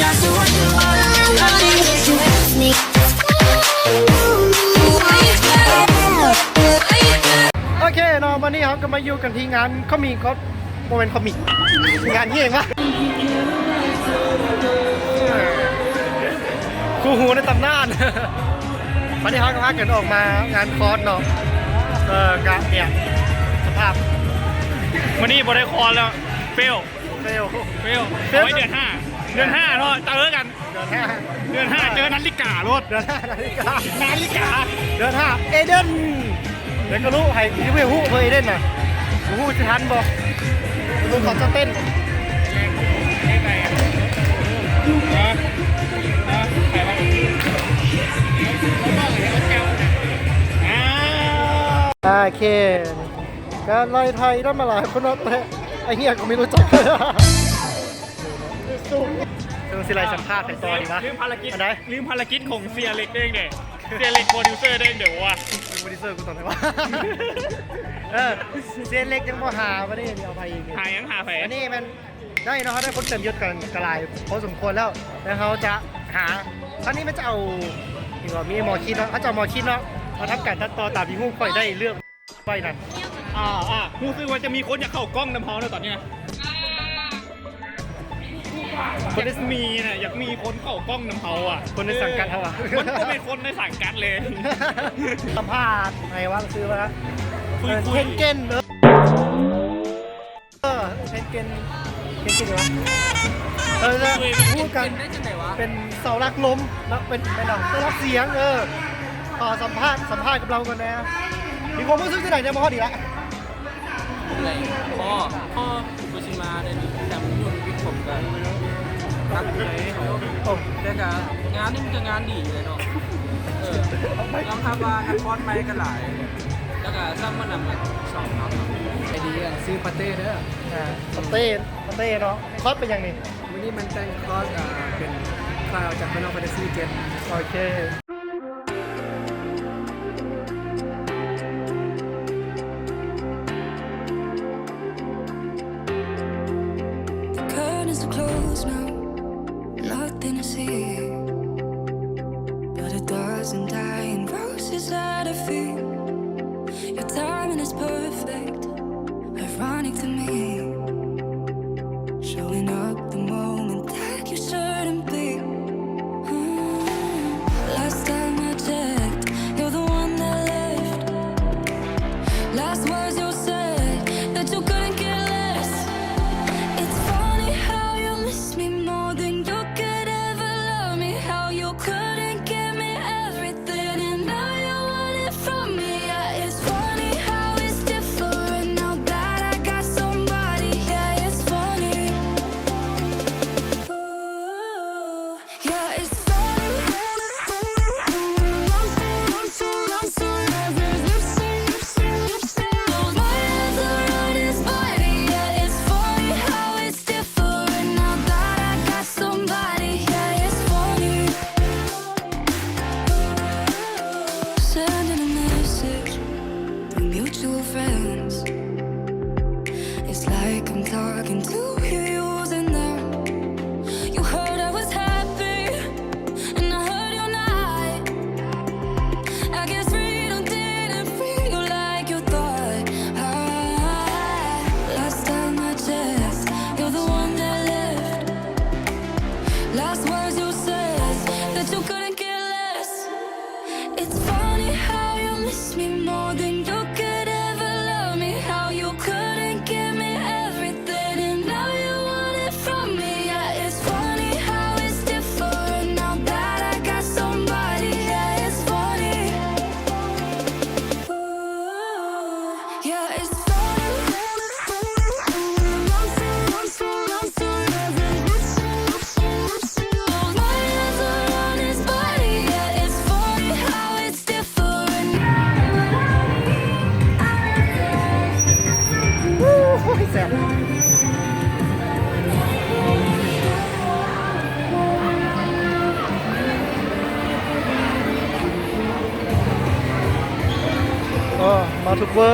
ໂອເຄເນາະ ວັນນີ້ເຮົາກໍມາຢູ່ກັນທີ່ງານຄອມມິກ ກໍບໍ່ແມ່ນຄອມມິກ ງານຫຍັງວະ ຄູ່ຫູໃນຕຳນານ. ວັນນີ້ເຮົາກໍພາກັນອອກມາງານຄອດເນາະ ເອີ ກະເນຍ ສະພາບ ມື້ນີ້ບໍ່ໄດ້ຄອດແລ້ວ ເຟວ ເຟວ ເຟວ ເຟວ ເອົາໄວ້ເດືອນຫ້າ ເດືອນຫ້າເນາະ ເຈີກັນ ເດືອນຫ້າ ເດືອນຫ້າ ເຈີນາລິກາໂລດ ເດືອນຫ້ານາລິກາ ນາລິກາ ເດືອນຫ້າ ເອເດນ ແລ້ວກໍຮູ້ໃຜ ຍັງບໍ່ຮູ້ເພິ່ນເອເດນນະ ບໍ່ຮູ້ຊິທັນບໍ່ ບໍ່ຮູ້ເຂົາຈະເຕັ້ນ ໂອເຄ ກໍໄລ່ໄທນຳມາຫຼາຍຄົນເນາະ ແຕ່ໄອ້ເຫຍກໍບໍ່ຮູ້ຈັກ ເຊິ່ງຊິໄລ່ສຳພາດໄປຕໍ່ດີວະ ລືມພາລະກິດ ອັນໃດ ລືມພາລະກິດຂອງເສຍເລັກເດ້ງເດ້ ເສຍເລັກໂປຣດິວເຊີເດ້ງເດ້ວ່າ ໂປຣດິວເຊີກູຕອນໃດວະ ເອີ ເສຍເລັກຍັງບໍ່ຫາ ບັດນີ້ເອົາໃຜອີກ ຫາຫຍັງ ຫາໃຜ ອັນນີ້ແມ່ນ ໄດ້ເນາະ ເຮົາໄດ້ຄົນເຕັມຍົດກັນກະຫຼາຍພໍສົມຄວນແລ້ວ ແລ້ວເຮົາຈະຫາ ຄັ້ງນີ້ມັນຈະເອົາ ທີ່ວ່າມີໝໍຄິດເນາະ ເຮົາຈະເອົາໝໍຄິດເນາະ ມາທຳການຕັດຕໍ່ຕາມທີ່ຮູບຂ້ອຍໄດ້ເລືອກໄວ້ນັ້ນ ອ່າ ອ່າ ຮູ້ສຶກວ່າຈະມີຄົນຢາກເຂົ້າກ້ອງນຳເຮົາເນາະຕອນນີ້ນະ ຄົນໃນ ມີນະ ຢາກມີຄົນເຂົ້າກ້ອງນຳເຮົາອະ ຄົນໃນສັງກັດເຮົາອະ ມັນບໍ່ແມ່ນຄົນໃນສັງກັດເລີຍ ສຳພາດໃຫ້ວ່າຊື່ວ່າ ຄຸຍໆ ເອີ ເທັນເກັນ ເອີ ເອີ ເທັນເກັນ ເທັນເກັນຫຍັງວະ ເອີ ຮູ້ກັນ ເປັນເສາຫຼັກລົມເນາະ ເປັນ ເປັນເສົາຫຼັກສຽງ ເອີ ຂໍສຳພາດ ສຳພາດກັບລາວກ່ອນແດ່ ມີຄວາມຮູ້ສຶກຈັ່ງໃດແດ່ ມາຮອດນີ້ລະ ພໍ ພໍ ໂກຊິມາໄດ້ນີ້ ແຕ່ມັນຫຍຸ້ງປິດຜົມກໍຄັກຢູ່ເດ້ ໂອ້ ແຕ່ກໍງານນີ້ມັນກໍງານດີຢູ່ເດ້ເນາະ ເອີ ຍອມຮັບວ່ານັກຄອດໃໝ່ກໍຫຼາຍ ແລ້ວກໍຊ້ຳມານຳສອງເນາະ ໄອດີ ອັນຊື່ປາເຕ້ເດີ ອ່າ ປາເຕ້ ປາເຕ້ເນາະ ຄອດເປັນຫຍັງນີ້? ມື້ນີ້ມັນແຕ່ງຄອດ ອ່າ ເປັນຄາວຈາກ Final Fantasy ເຈັດ ໂອເຄ. The curtains are closed now, nothing to see but a dozen dying roses at her feet. Your timing is perfect, ironic to me, showing up the moment that you shouldn't be. Last time I checked, you're the one that left. Last words you said, that you couldn't care less. It's funny how you miss me more than you could ever love me. How you couldn't give me everything, and now you want it from me. Yeah, it's funny how it's different now that I got somebody. Yeah, it's funny. Ooh. Yeah, it's funny. My eyes are on his body. Yeah, it's funny how it's different now that I got somebody. Yeah, it's funny. Sending a message through mutual friends. It's like I'm talking to you using them. You heard I was happy, and I heard you're not. I guess freedom didn't free you like you thought. Ah, last time I checked, you're the one that left. Last words you said, that you couldn't care less. It's funny how you miss me more than you could ever love me. How you couldn't give me everything, and now you want it from me. Yeah, it's funny how it's different now that I got somebody. Yeah, it's funny. Ooh, yeah, it's funny. My eyes are on his body. Yeah, it's funny how it's different. ໂອ້ຍ ແຊບ ເອີ ມາທຸກເວີ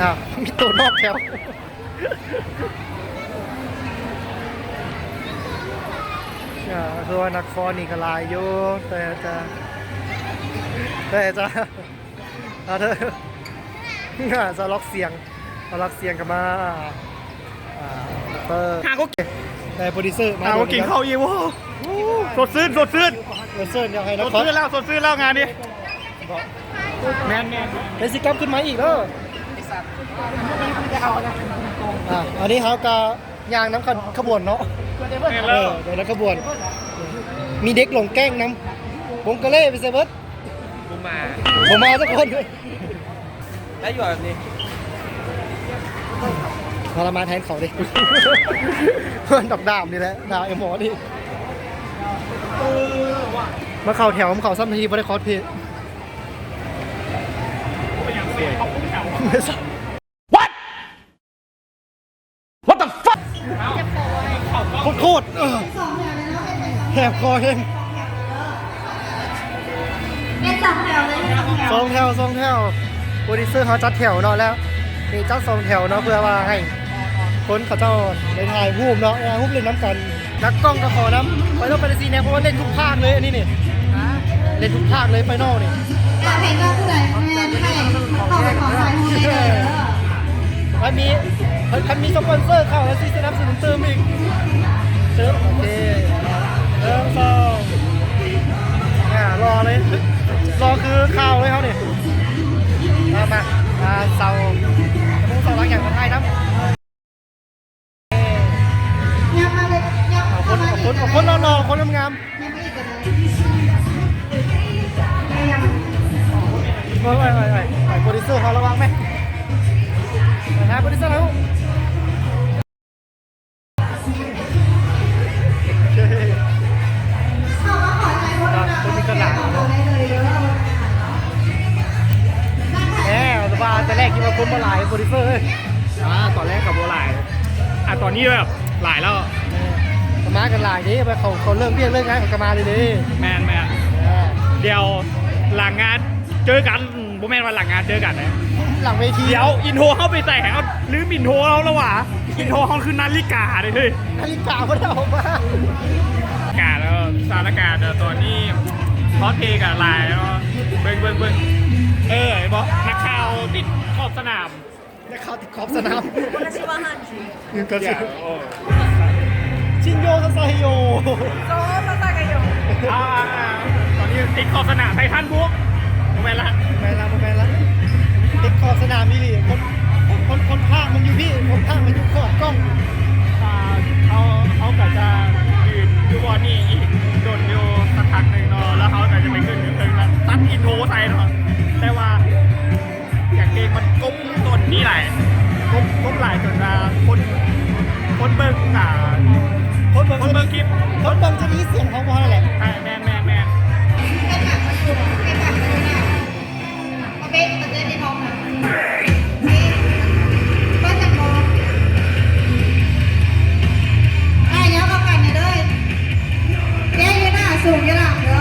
ອ້າວ ມີ ໂຕນອກແຖວ. ອ່າ ຄືວ່ານັກຟ້ອນນີ້ກໍຫຼາຍຢູ່ ແຕ່ຈະ ແຕ່ຈະ ອາ ສະລັອກສຽງ ສະລັອກສຽງກໍມາ ອ່າ ດອກເຕີ ຫາກໍ ແຕ່ໂປຣດິວເຊີມາ ຫາກໍກິນເຂົ້າອີກ. ໂອ້ ສົດຊື່ນ ສົດຊື່ນ ສົດຊື່ນ. ຢາກໃຫ້ນັກ ສົດຊື່ນແລ້ວ ສົດຊື່ນແລ້ວງານນີ້. ແມ່ນໆ ໄດ້ຊິກັບຂຶ້ນມາອີກເດີ. ອ່າ ອັນນີ້ເຮົາກໍຍ່າງນຳຂະ ຂະບວນເນາະ. ແມ່ນແລ້ວ ເອີ ໄດ້ນຳຂະບວນ ມີເດັກຫຼົງແກ້ງນຳ. ວົງກະເລ່ໄປໃສເບິດ? ບໍ່ມາ ບໍ່ມາຈັກຄົນ. ໄດ້ຢູ່ແບບນີ້ ທໍລະມານແທນເຂົາເດ້. ດອກດາມນີ້ແຫຼະ ດາມໄອ້ໝໍນີ້. ມາເຂົ້າແຖວ ມາເຂົ້າຊ້ຳທີບໍ່ໄດ້ຄອສເພ. What? What the fuck? ໂຄດໆ ເອີ ແຫບຄໍແຮງ. ເປັນສອງແຖວເລີຍ ສອງແຖວ ສອງແຖວ ໂປຣດິວເຊີເຮົາຈັດແຖວເນາະ ແລ້ວນີ້ຈັດສອງແຖວເນາະ ເພື່ອວ່າໃຫ້ຄົນເຂົາເຈົ້າໄດ້ຖ່າຍຮູບເນາະ ຖ່າຍຮູບຫຼິ້ນນຳກັນ. ນັກກ້ອງກໍຂໍນຳ ໄຟນອລແຟນຕາຊີແນວ ເພາະວ່າເຫຼັ້ນທຸກພາກເລີຍ ອັນນີ້ນີ້ ເຫຼັ້ນທຸກພາກເລີຍ ໄຟນອລນີ້. ຢາກເຫັນວ່າຜູ້ໃດແມ່ນໃຜ ເຂົ້າໄປຂໍຖ່າຍຮູບໄດ້ເລີຍເດີ. ຄັນມີ ຄັນມີສະປອນເຊີເຂົ້າແລ້ວຊິສະໜັບສະໜູນຕື່ມອີກ. ເຊີບ ໂອເຄ ໜຶ່ງ ສອງ ອ່າ ຫຼໍ່ເລີຍ ຫຼໍ່ຄືຂ່າວເລີຍເຮົານີ້. ມາ ມາ ອ່າ ເສົາ ເສົາຫຼັງຫຍັງກໍຖ່າຍນຳ. ເອົາຄົນ ເອົາຄົນ ເອົາຄົນຫຼໍ່ໆ ຄົນງາມໆ. ໂອ້ຍ ໂອ້ຍ ໂອ້ຍ ໂອ້ຍ ໂປຣດິວເຊີເຮົາລະວັງແມະ ໄປຫາໂປຣດິວເຊີເຮົາ. ຄົນນີ້ກໍຫຼາຍເນາະ ແໝ ວ່າແຕ່ແລກຄິດວ່າຄົນບໍ່ຫຼາຍ ໂປຣດິວເຊີເອີຍ. ອ່າ ຕອນແລກກໍບໍ່ຫຼາຍ ອ່າ ຕອນນີ້ແບບຫຼາຍແລ້ວ. ເອີ ກໍມາກັນຫຼາຍເດ້ ເຂົາ ເຂົາເລີກວຽກເລີກງານເຂົາກໍມາເລີຍເດ້. ແມ່ນໆ ເອີ ດຽວຫຼັງງານເຈີກັນ. ບໍ່ແມ່ນວ່າຫຼັງງານເຈີກັນນະ ຫຼັງເວທີ. ດຽວອິນໂທເຮົາໄປໃສ? ເຮົາລືມອິນໂທເຮົາແລ້ວຫວາ? ອິນໂທເຮົາຄືນາລິກາເດ້ເຮີ້ຍ. ນາລິກາບໍ່ໄດ້ເອົາມາ. ການແລ້ວ ສະຖານະການຕອນນີ້ ຄອສເພລກໍຫຼາຍເນາະ. ເບິ່ງ ເບິ່ງ ເບິ່ງ ເອີ ເຫັນບໍ່? ນັກຂ່າວຕິດຂອບສະໜາມ. ນັກຂ່າວຕິດຂອບສະໜາມ. 私はハンジ。 ເອີ ກໍຊິ いや、おう。 ຊິນໂຍ ຊາຊາເຮໂຍ. そう、ささがよ。 ອ່າ ຕອນນີ້ຕິດຂອບສະໜາມ ໄທທັນບຸກ. ບໍ່ແມ່ນລະ ບໍ່ແມ່ນລະ ບໍ່ແມ່ນລະ ຕິດຂອບສະໜາມອີ່ຫຼີ. ຄົນ ຄົນ ຄົນພາກມັນຢູ່ພີ້ ຄົນພາກມັນຢູ່ຂອບກ້ອງ. ອ່າ ເຮົາ ເຮົາກໍຈະຢືນຢູ່ບ່ອນນີ້ອີກດົນຢູ່ສັກພັກໜຶ່ງເນາະ ແລ້ວເຮົາກໍຈະໄປຂຶ້ນຢູ່ເທິງລະ ຕັດອິນໂທໃສ່ເນາະ. ແຕ່ວ່າ ສຽງເພງມັນກົບຕົ້ນນີ້ຫຼາຍ ກົບ ກົບຫຼາຍຈົນວ່າຄົນ ຄົນເບິ່ງ ອ່າ ຄົນເບິ່ງ ຄົນເບິ່ງຄລິບ ຄົນເບິ່ງຈະໄດ້ຍິນສຽງເຮົາບໍ່ຫັ້ນແຫຼະ. ແມ່ນ ແມ່ນ ແມ່ນ ແມ່ນ. ແຈ້ຢູ່ໜ້າ ສູງຢູ່ຫຼັງເດີ.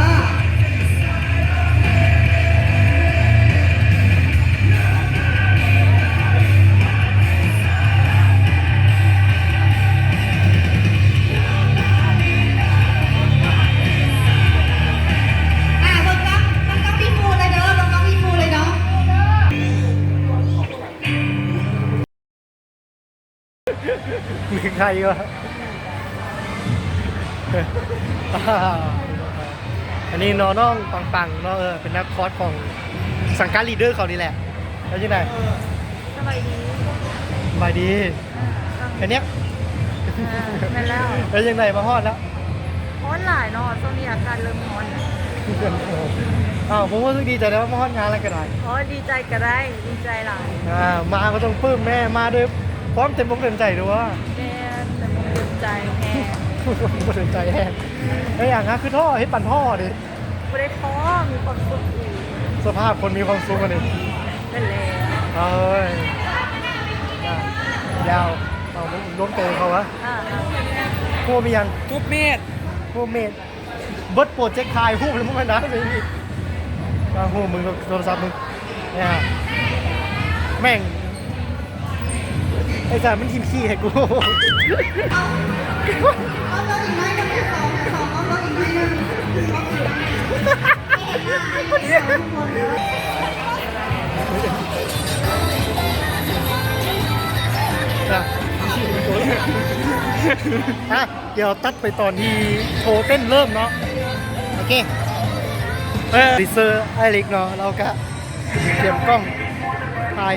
ອ່າ ເບິ່ງກ້ອງ ເບິ່ງກ້ອງພີ່ຟູເລີຍເດີ ເບິ່ງກ້ອງພີ່ຟູເລີຍເນາະ. ເໜື່ອຍໃຈວະ. ອັນນີ້ເນາະ ນ້ອງປັງໆ ເນາະ ເອີ ເປັນນັກຄອສຂອງສັງກັດລີດເດີເຂົານີ້ແຫຼະ. ແລ້ວຈັ່ງໃດ? ສະບາຍດີ ສະບາຍດີ. ເອີ ເປັນຫຍັງ? ເອີ ແມ່ນແລ້ວ. ແລ້ວຈັ່ງໃດ ມາຮອດແລ້ວ? ຮ້ອນຫຼາຍເນາະ ຊ່ວງນີ້ອາກາດເລີ່ມຮ້ອນ. ອ້າວ ບໍ່ຮູ້ສຶກດີໃຈແລ້ວ ມາຮອດງານແລ້ວກໍໄດ້. ອໍ ດີໃຈກໍໄດ້ ດີໃຈຫຼາຍ. ອ່າ ມາກໍຕ້ອງປຶ້ມແດ່ ມາດ້ວຍຄວາມເຕັມອົກເຕັມໃຈດ້ວຍ. ແມ່ນ ເຕັມອົກເຕັມໃຈແຮງ ເຕັມອົກເຕັມໃຈແຮງ. ໄດ້ຫຍັງ? ຄືທໍ້ ເຮັດປັນທໍ້ເດ້. ບໍ່ໄດ້ທໍ້ ມີຄວາມສຸກດີ. ສະພາບຄົນມີຄວາມສຸກອັນນີ້. ແມ່ນແລ້ວ. ເອີຍ ຍາວ ເອົາ ລວມໂຕເຂົາວະ. ອ່າ ໂຄມອີ່ຫຍັງ? ກຸບເມດ ໂຄມເມດ. ເບິດໂປຣເຈັກຖ່າຍຮູບແລ້ວ ບໍ່ແມ່ນນະ ວ່າຮູບມຶງ ໂທລະສັບມຶງ ແມ່ງ ແມ່ງ ໄອ້ສາ ມັນຖິ້ມຂີ້ໃຫ້ກູ. ເອົາລົດອີກໜ້ອຍໜຶ່ງ ສອງ ສອງ ເອົາລົດອີກໜ້ອຍໜຶ່ງ. ອ່ະ ດຽວຕັດໄປຕອນທີ່ໂຊເຕັ້ນເລີ່ມເນາະ. ໂອເຄ ເອີ ໂປຣດິວເຊີອ້າຍເລັກເນາະ ລາວກະຕຽມກ້ອງຖ່າຍ.